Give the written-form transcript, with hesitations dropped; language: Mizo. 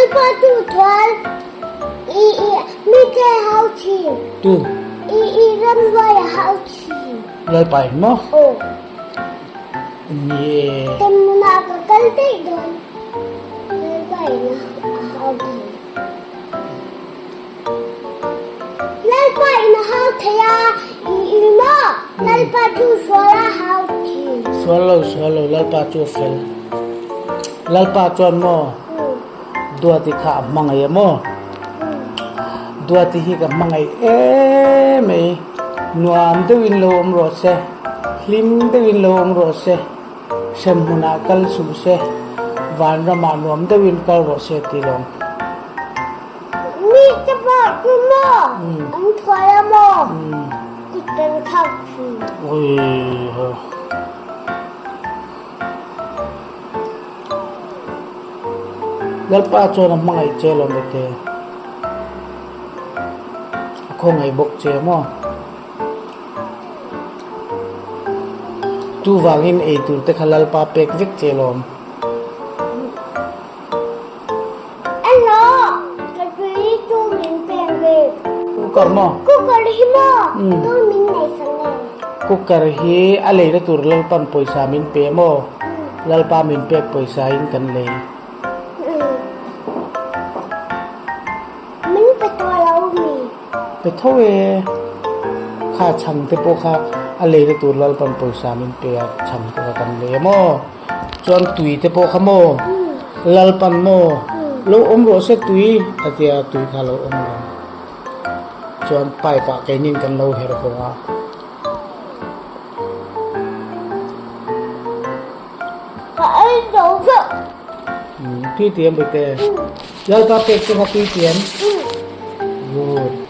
Lalpa tu chuan i i mite hau thin. Tu? I i ramhnuai a hau thin. Lalpa in maw? Aw. Ni e. Tumnunah ka kal daih dawn. Lalpa in a hau thei. Lalpa in a hau thei a, i i maw? Lalpa chu sual a hau thin. Sual lo, sual lo, Lalpa chu a fel. Lalpa chuan maw Duati kha a hmangaih a maw? Duati hi ka hmangaih em mai. Nuam deuhin lo awm rawh se, hlim deuhin lo awm rawh se, hremhmunah kal suh se, vanramah nuam deuhin kal rawh se tih lawm. Mi te pawh chu maw an thuai a maw kut kan thlak thin. Lalpa chuan a hmangaih che lo mete. A khawngaih bawk che maw. Chuvangin eitur te kha Lalpa pek vek che lawm. Hello, ka tui tu min peng ve. Cooker maw? Cooker hi maw? Tu min nei sang em? Cooker hi a leina tur Lalpan pawisa min pe maw? Lalpa min pek pawisa in kan lei. Min pe tawh lo mi? Pe tho e. Kha chhang te pawh kha a leina tur Lalpan pawisa min pe a, chhang te kha kan lei a maw? Chuan tui te pawh kha maw? Lalpan maw? Lo awm rawh se tui a tia tui kha lo awm lo. Chuan pipe ah keinin kan lo her haw a. Ka ei zo vek. Tui tiam bete. Lalpa pek chu kha tui tiam. Good.